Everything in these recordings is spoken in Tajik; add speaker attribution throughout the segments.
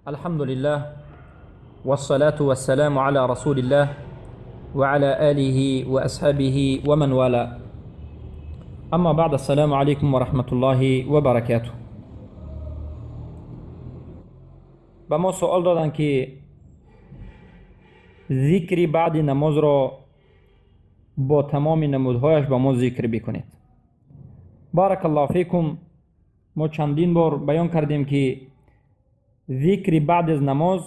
Speaker 1: الحمد لله والصلاة والسلام على رسول الله وعلى آله وأصحابه ومن والاه. اما بعد، السلام علیکم و رحمت الله و برکاته. به ما سوال دادن که ذکر بعد نماز را با تمام نمودهایش با ما ذکر بکنید. بارک الله فیکم. ما چندین بار بیان کردیم که ذکر بعد از نماز،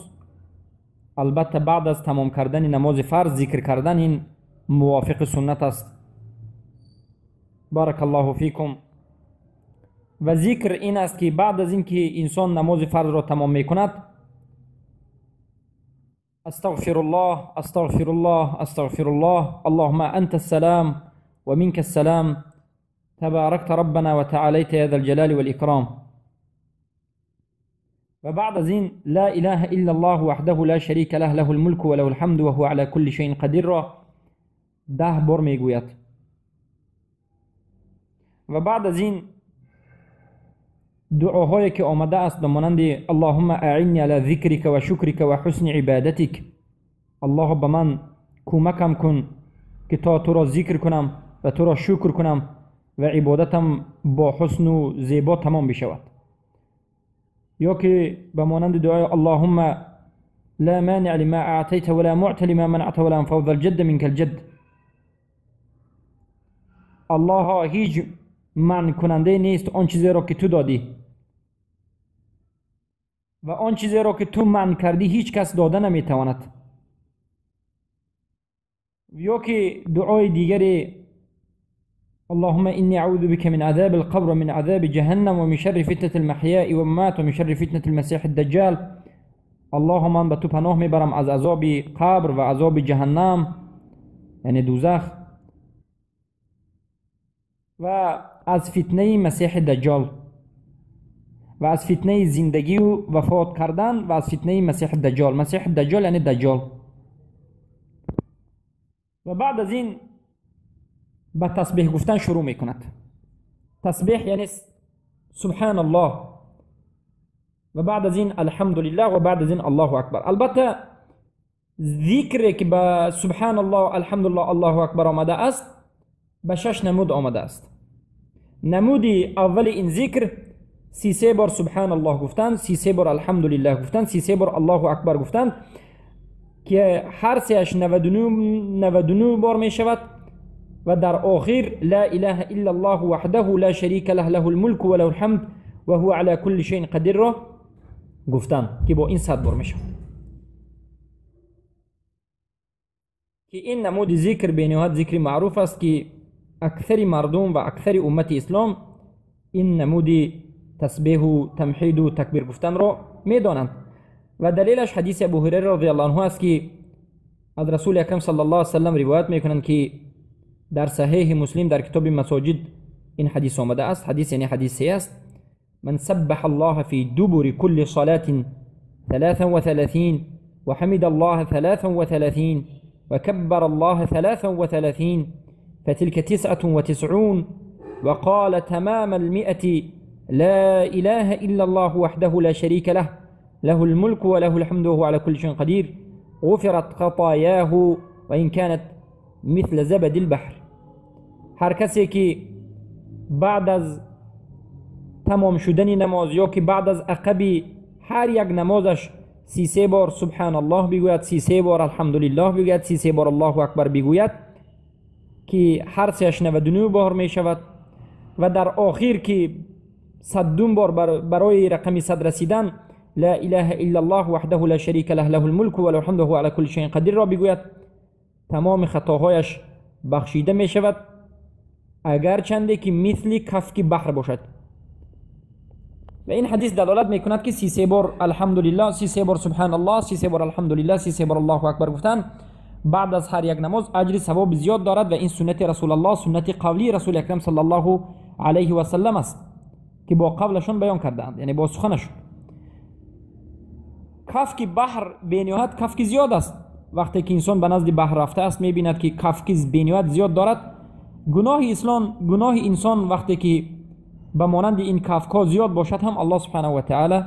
Speaker 1: البته بعد از تمام کردن نماز فرض ذکر کردن، این موافق سنت است. بارک الله فیکم. و ذکر این است که بعد از اینکه انسان نماز فرض را تمام میکند، استغفر الله، استغفر الله، استغفر الله، اللهم انت السلام ومنك السلام، تباركت ربنا وتعاليت يا ذا الجلال والإكرام. وبعد زين لا إله إلا الله وحده لا شريك له، له الملك وله الحمد وهو على كل شيء قدير را 10 بار میگوید. و بعد از این دعاهایی که آمده است به مانند اللهم اعنی علی ذکرک و شکرک و حسن عبادتک، الله به من کمکم کن که تا تو را ذکر کنم و تو را شکر کنم و عبادتم با حسن و زیبا تمام بشود. یا که به مانند دعای اللهم لا مانع لما اعطیت ولا معطی لما منعت ولا ينفع ذا الجد منك الجد، الله هیچ منع کننده نیست آن چیزی را که تو دادی و آن چیزی را که تو منع کردی هیچ کس داده نمیتواند. یا که دعای دیگری اللهم إني أعوذ بك من عذاب القبر ومن عذاب جهنم ومن شر فتنة المحياء والممات ومن شر فتنة المسيح الدجال. اللهم من به تو پناه میبرم از عذاب قبر و عذاب جهنم، یعنی دوزخ، و از فتنه مسیح دجال و از فتنه زندگی و وفات کردن و از فتنه مسیح دجال. مسیح دجال یعنی دجال. و بعد از این به تسبیح گفتن شروع میکند. تسبیح یعنی سبحان الله، و بعد از این الحمدلله، و بعد از این الله اکبر. البته ذکری که به سبحان الله، الحمدلله، الله اکبر آمده است به 6 نمود آمده است. نمود اول این ذکر 33 بار سبحان الله گفتن، 33 بار الحمدلله گفتن، 33 بار الله اکبر گفتن که هر سهش 99 بار می شود. و در آخر لا اله الا الله وحده لا شریک له، له الملک و له الحمد و هو على كل شیء قدیر را گفتن که با این 100 بار می شود. که این نمود ذکر به نهایت ذکر معروف است که اکثر مردم و اکثر امت اسلام این نمود تسبیح و تمحید و تکبیر گفتن را میدانند. و دلیلش حدیث ابو هریره رضی الله عنه است که از رسول اکرم صلی الله علیه وسلم روایت میکنند که در صحیح مسلم در کتاب مساجد این حدیث آمده است. حدیث یعنی حدیث است: من سبح الله في دبر كل صلاة 33 وحمد الله 33 وكبر الله 33 فتلك 99 وقال تمام 100 لا إله إلا الله وحده لا شريك له، له الملك وله الحمد وهو على كل شيء قدير، غفرت خطاياه وإن كانت مثل زبد البحر. هر کسی که بعد از تمام شدن نماز یا که بعد از عقب هر یک نمازش 33 بار سبحان الله بگوید، 33 بار الحمدلله بگوید، 33 بار الله اکبر بگوید که هر سهش 99 بار می شود. و در آخر که 100 بار برای رقم 100 رسیدن لا اله الا الله وحده لا شریک له، له الملک و له الحمد وهو على كل شیء قدیر را بگوید، تمام خطاهایش بخشیده می شود اگر چنده که مثل کفک بحر باشد. و این حدیث دلالت میکند که 33 بار الحمدلله، 33 بار سبحان الله، 33 بار الحمدلله، 33 بار الله اکبر گفتن بعد از هر یک نماز اجر ثواب زیاد دارد. و این سنت رسول الله، سنت قولی رسول اکرم صلی الله علیه و سلم است که با قولشون بیان کردند، یعنی با سخنشون. کفک بحر بینهایت کفک زیاد است. وقتی که انسان به نزد بحر رفته است میبیند که کفک بینهایت زیاد دارد. گناه انسان وقتی که به مانند این کفک ها زیاد باشد هم الله سبحانه و تعالی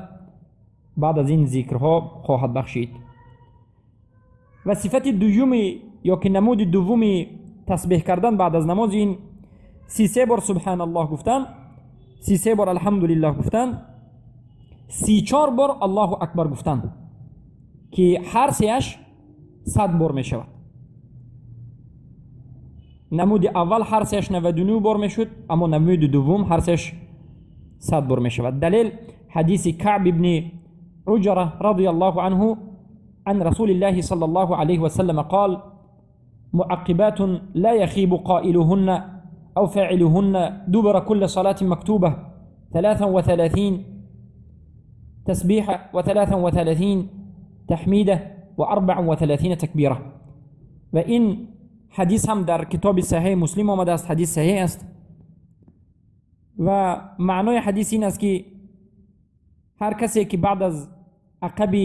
Speaker 1: بعد از این ذکرها خواهد بخشید. و صفت دومی یا که نمود دومی تسبیح کردن بعد از نماز این 33 بار سبحان الله گفتن، 33 بار الحمدلله گفتن، 34 بار الله اکبر گفتن که هر سهش 100 بار می شود. نمود اول هر سهش 99 بار می شد، اما نمود دوم هر سهش 100 بار می شود. دلیل حدیث کعب ابن عجرة رضی الله عنه عن رسول الله صلى الله عليه وسلم قال: معقبات لا يخيب قائلهن أو فاعلهن دبر كل صلاة مكتوبة 33 تسبيحة و33 تحميدة و34 تكبيرة. و این حدیث هم در کتاب صحیح مسلم آمده است، حدیث صحیح است. و معنای حدیث این است که هر کسی که بعد از عقب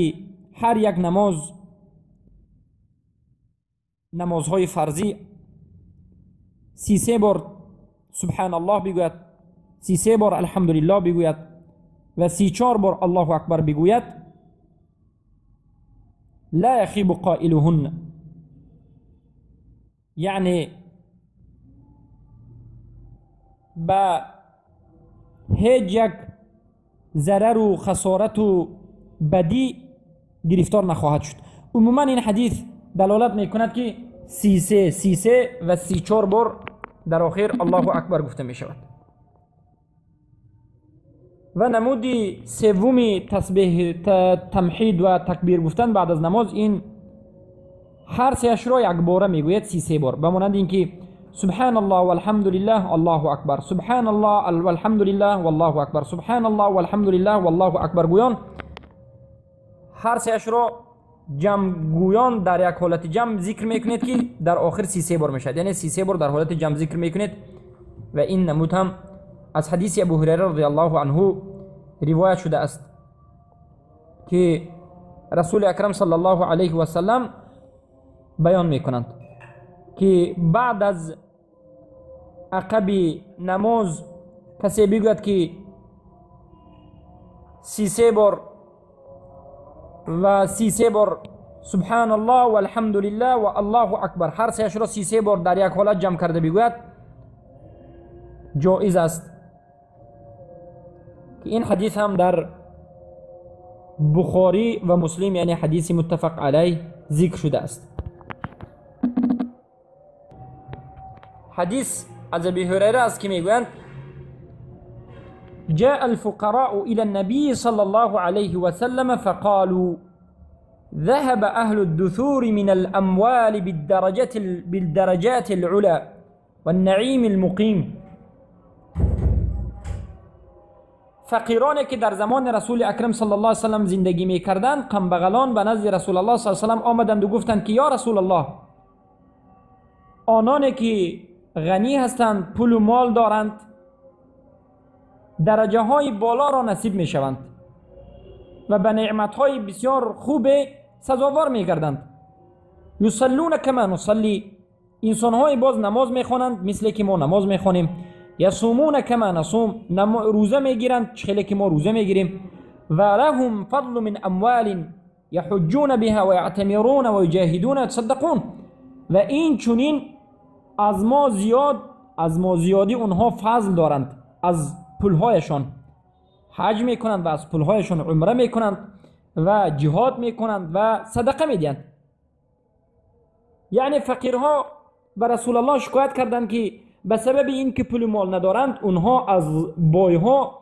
Speaker 1: هر یک نماز، نمازهای فرضی، 33 بار سبحان الله بگوید، 33 بار الحمدلله بگوید و 34 بار الله اکبر بگوید، لا یخیب قائلهن، یعنی به هیچ یک ضرر و خسارت و بدی گرفتار نخواهد شد. عموما این حدیث دلالت میکند که 33 33 و 34 بار در آخر الله اکبر گفته می شود. و نمود سوم تسبیح تمحید و تکبیر گفتن بعد از نماز این هر سهش را یک باره میگوید 33 بار، به مانند اینکه سبحان الله والحمد لله الله اکبر، سبحان الله والحمد لله والله اکبر، سبحان الله والحمد لله والله اکبر گویان هر سهش را جمع گویان در یک حالت جمع ذکر میکنید که در آخر 33 بار میشد، یعنی 33 بار در حالت جمع ذکر میکنید. و این نمود هم از حدیث ابو هریره رضی الله عنه روایت شده است که رسول اکرم صلی الله علیه و سلم بیان میکنند که بعد از عقب نماز کسی بگوید که 33 بار و 33 بار سبحان الله والحمد لله و الله اکبر، هر سهش را 33 بار در یک حالت جمع کرده بگوید جایز است. که این حدیث هم در بخاری و مسلم، یعنی حدیث متفق علیه، ذکر شده است. حدیث از ابی هریره است که میگویند جاء الفقراء إلى النبي صلى الله عليه وسلم فقالوا ذهب أهل الدثور من الأموال بالدرجات العلى والنعيم المقيم. فقیرانی که در زمان رسول اکرم صلی الله علیه وسلم زندگی میکردند، کمبغلان به نزد رسول الله صلی الله علیه وسلم آمدند و گفتند که یا رسول الله، آنانی که غنی هستند، پول و مال دارند، درجه های بالا را نصیب می شوند و به نعمت های بسیار خوب سزاوار می گردند. یصلون کما نصلی، انسان های باز نماز می خوانند مثل که ما نماز می خوانیم. یصومون کما نصوم، روزه می گیرند چخیلی که ما روزه می گیریم. و لهم فضل من اموال یحجون بها و یعتمرون و یجاهدون و یتصدقون. و این چنین از ما زیادی اونها فضل دارند، از پولهایشان حج میکنند و از پولهایشان عمره میکنند و جهاد میکنند و صدقه میدهند. یعنی فقیرها به رسول الله شکایت کردند که به سبب این که پول مال ندارند، اونها از بایها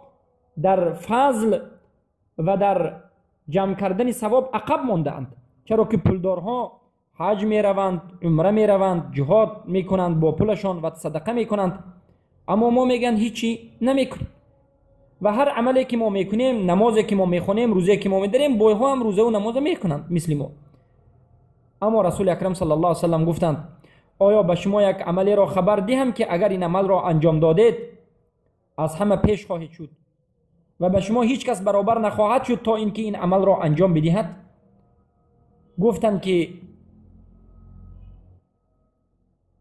Speaker 1: در فضل و در جمع کردن ثواب عقب ماندهاند، چرا که پولدارها حج میروند، عمره میروند، جهاد میکنند با پولشان و صدقه میکنند، اما ما میگن هیچی نمیکنیم. و هر عملی که ما میکنیم، نمازی که ما میخونیم، روزه که ما میداریم، بایها هم روزه و نماز میکنند مثل ما. اما رسول اکرم صلی الله علیه وسلم گفتند آیا به شما یک عملی را خبر دهم که اگر این عمل را انجام دادید از همه پیش خواهید شد و به شما هیچ کس برابر نخواهد شد تا اینکه این عمل را انجام بدهد؟ گفتند که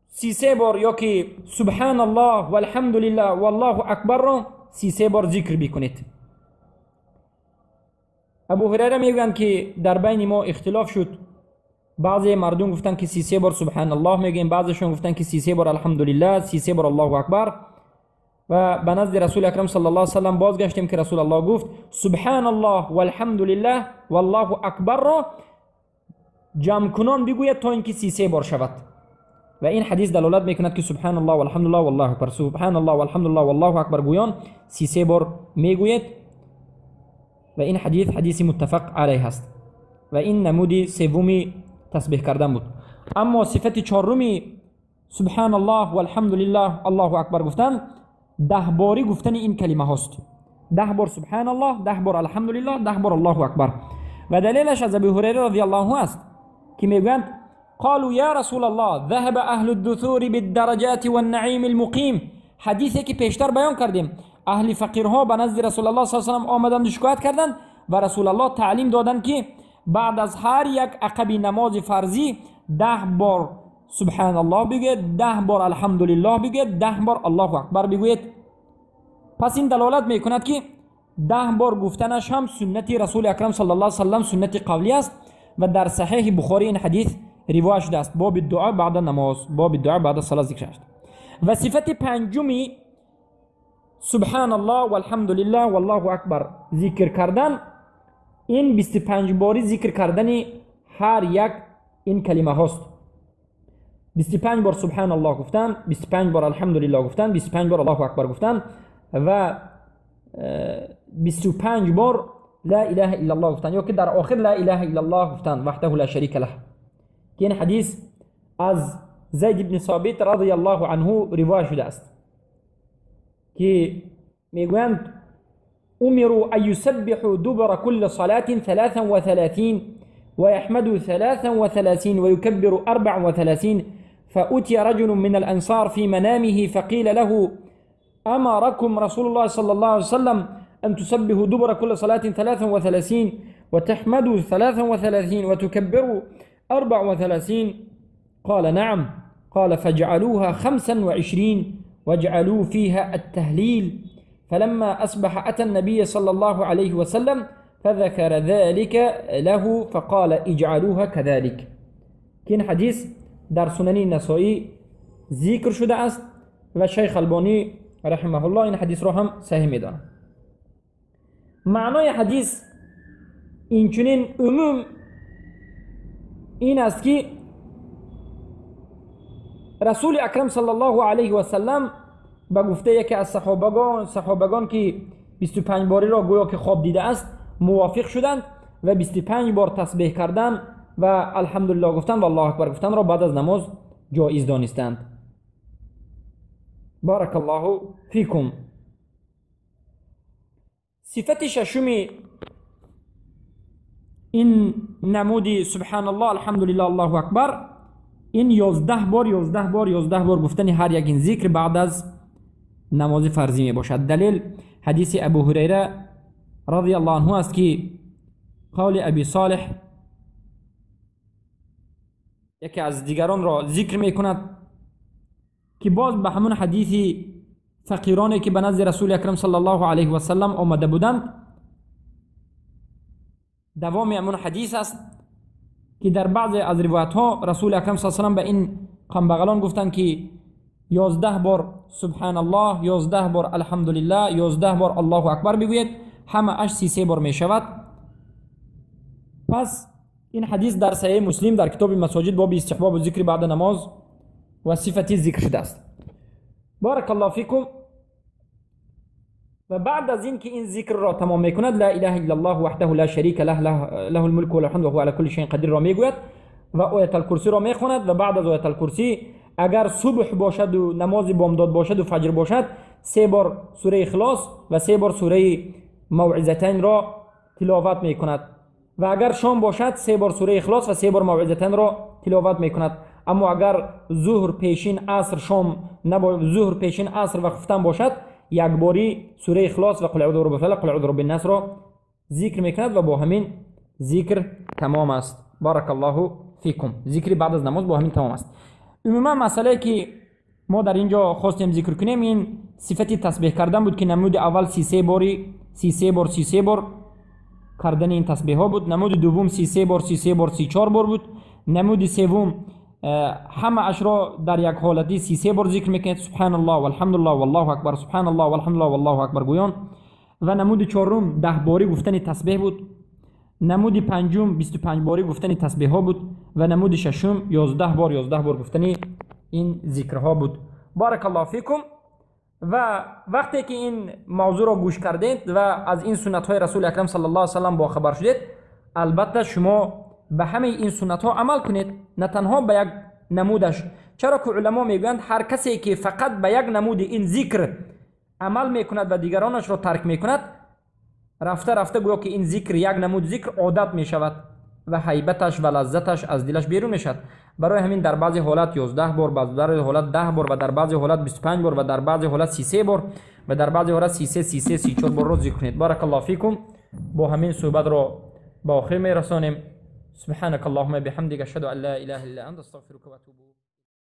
Speaker 1: 33 بار یا که سبحان الله والحمد لله والله اکبر را 33 بار ذکر بکنید. Абу Ҳурайра мегӯянд, ки дар байни мо ихтилоф шуд. Баъзе мардум гуфтанд, ки 33 бор субҳаналлоҳ мегӯем, баъзешон гуфтанд, ки 33 бор алҳамдулиллаҳ, 33 бор Аллоҳу акбар. Ва ба назди Расули Акрам саллаллоҳу алайҳи васаллам бозгаштем, ки Расулаллоҳ гуфт: субҳаналлоҳ валҳамдулиллаҳ валлоҳу акбарро ҷамъкунон бигӯяд, то ин ки 33 бор шавад. Ва ин ҳадис далолат мекунад, ки субҳаналлоҳ валҳамдулиллаҳ валлоҳу акбар, субҳаналлоҳ валҳамдулиллаҳ валлоҳу акбар гӯён 33 бор мегӯяд. Ва ин ҳадис ҳадиси муттафақ алайҳ аст. Ва ин намуди севуми тасбеҳ кардан буд. Аммо сифати чоруми субҳаналлоҳ валҳамдулиллаҳ аллоҳу акбар гуфтан 10 бори гуфтани ин калима ҳост. 10 бор субҳаналлоҳ, 10 бор алҳамдулиллаҳ, 10 бор аллоҳу акбар. Ва далелаш аз Абу Ҳурайра радиаллоҳу анҳу аст, ки мегӯянд: قالوا يا رسول الله ذهب أهل الدثور بالدرجات والنعيم المقيم. حدیثی که پیشتر بیان کردیم، اهل فقیرها به نزد رسول الله صلی الله علیه و سلم آمدند و شکایت کردند و رسول الله تعلیم دادند که بعد از هر یک عقب نماز فرضی 10 بار سبحان الله بگوید، 10 بار الحمدلله بگوید، 10 بار الله اکبر بگوید. پس این دلالت میکند که 10 بار گفتنش هم سنت رسول اکرم صلی الله علیه و سلم سنت قولی است. و در صحیح بخاری این حدیث روایت شده است، باب دعا بعد نماز، باب دعا بعد صلاه ذکر شده. و صفت پنجمی سبحان الله والحمدلله والله اکبر ذکر کردن، این 25 باری ذکر کردن هر یک این کلمه هاست. 25 بار سبحان الله گفتن، 25 بار الحمدلله گفتن، 25 بار الله اکبر گفتن و 25 بار لا اله الا الله گفتن، یا که در آخر لا اله الا الله گفتن وحده لا شریک له. که این حدیث از زید بن ثابت رضی الله عنه روایت شده است که میگویند: امروا ان يسبحوا دبر كل صلاة 33 ويحمدوا 33 ويكبروا 34. فأتي رجل من الأنصار في منامه فقيل له: أمركم رسول الله صلى الله عليه وسلم أن تسبحوا دبر كل صلاة 33 وتحمدوا 33 وتكبروا 34؟ قال: نعم. قال: فاجعلوها 25 واجعلوا فيها التهليل. فلما أصبح أتى النبي صلى الله عليه وسلم فذكر ذلك له فقال: اجعلوها كذلك. که حدیث در سنن نسائی ذکر شده است و شیخ البانی رحمه الله این حدیث را هم صحیح می‌داند. معنای حدیث اینچنین عموم این است که رسول اکرم صلی الله علیه و سلم به گفته یکی از صحابگان که 25 باری را گویا که خواب دیده است موافق شدند و 25 بار تسبیح کردن و الحمدلله گفتن و الله اکبر گفتن را بعد از نماز جایز دانستند. بارک الله فیکم. صفت ششمی این نمودی سبحان الله الحمدلله الله اکبر، این 11 بار 11 بار 11 بار گفتن هر یک این ذکر بعد از نماز فرضی می باشد. دلیل حدیث ابو هریره رضی الله عنه است که قول ابی صالح یکی از دیگران را ذکر می کند که باز به همون حدیث فقیرانی که به نزد رسول اکرم صلی الله علیه و سلم آمده بودند، دوام همون حدیث است که در بعض از روایت ها رسول اکرم صلی الله علیه و سلم به این قنبغلان گفتند که 11 بار سبحان الله، 11 بار الحمدلله، 11 بار الله اکبر بگویید، همه اش 33 بار می شود. پس این حدیث در صحیح مسلم در کتاب مساجد باب استحباب ذکر بعد نماز و صفت ذکر شده است. بارک الله فیکم. و بعد از این که این ذکر را تمام میکند، لا اله الا الله وحده لا شریک له له الملک و له الحمد و هو علی کل شیء قدیر را میگوید و آیت الکرسی را میخواند. و بعد از آیت الکرسی اگر صبح باشد و نماز بامداد باشد و فجر باشد، 3 بار سوره اخلاص و 3 بار سوره موعظتین را تلاوت میکند. و اگر شام باشد 3 بار سوره اخلاص و 3 بار موعظتین را تلاوت میکند. اما اگر ظهر پیشین عصر شام ظهر پیشین عصر و خفتن باشد، یک باری سوره اخلاص و قل اعوذ برب الفلق قل اعوذ برب الناس را ذکر میکند و با همین ذکر تمام است. بارک الله فیکم. ذکر بعد از نماز با همین تمام است. عموما مسئله که ما در اینجا خواستیم ذکر کنیم این صفت تسبیح کردن بود که نمود اول 33 باری 33 بار 33 بار кардани ин тасбеҳҳо буд. Намуди дуввум 33 бор, 33 бор, 34 бор буд. Намуди севум ҳамаашро дар як ҳолатӣ 33 бор зикр мекунед, субҳаналлоҳ валҳамдулиллоҳ валлоҳу акбар, субҳаналлоҳ валҳамдулиллоҳ валлоҳу акбар гӯён. Ва намуди чорум 10 борӣ гуфтани тасбеҳ буд. Намуди панҷум 25 борӣ гуфтани тасбеҳҳо буд ва намуди шашум 11 бор, 11 бор гуфтани ин зикрҳо буд. Баракаллоҳу фикум. Ва вақте ки ин мавзӯъро гӯш кардед ва аз ин суннатҳои расули акрам саллаллоҳу алайҳи васаллам бохабар шудед, албатта шумо ба ҳамаи ин суннатҳо амал кунед, на танҳо ба як намудаш. Чаро ки уламо мегӯянд, ҳар касе ки фақат ба як намуди ин зикр амал мекунад ва дигаронашро тарк мекунад, рафта рафта гӯё ки ин зикр, як намуд зикр, одат мешавад ва ҳайбаташ ва лаззаташ аз дилаш берун мешавад. Барои ҳамин дар баъзе ҳолат 11 бор, дар ҳолат 10 бор ва дар баъзе ҳолат 25 бор ва дар баъзе ҳолат 33 бор ва дар баъзе ҳолат 33, 33, 34 борро зикр кунед. Баракаллоҳу фикум. Бо ҳамин суҳбатро ба охир мерасонем. سبحانك اللهم بحمدك، أشهد أن لا إله إلا أنت، أستغفرك وأتوب.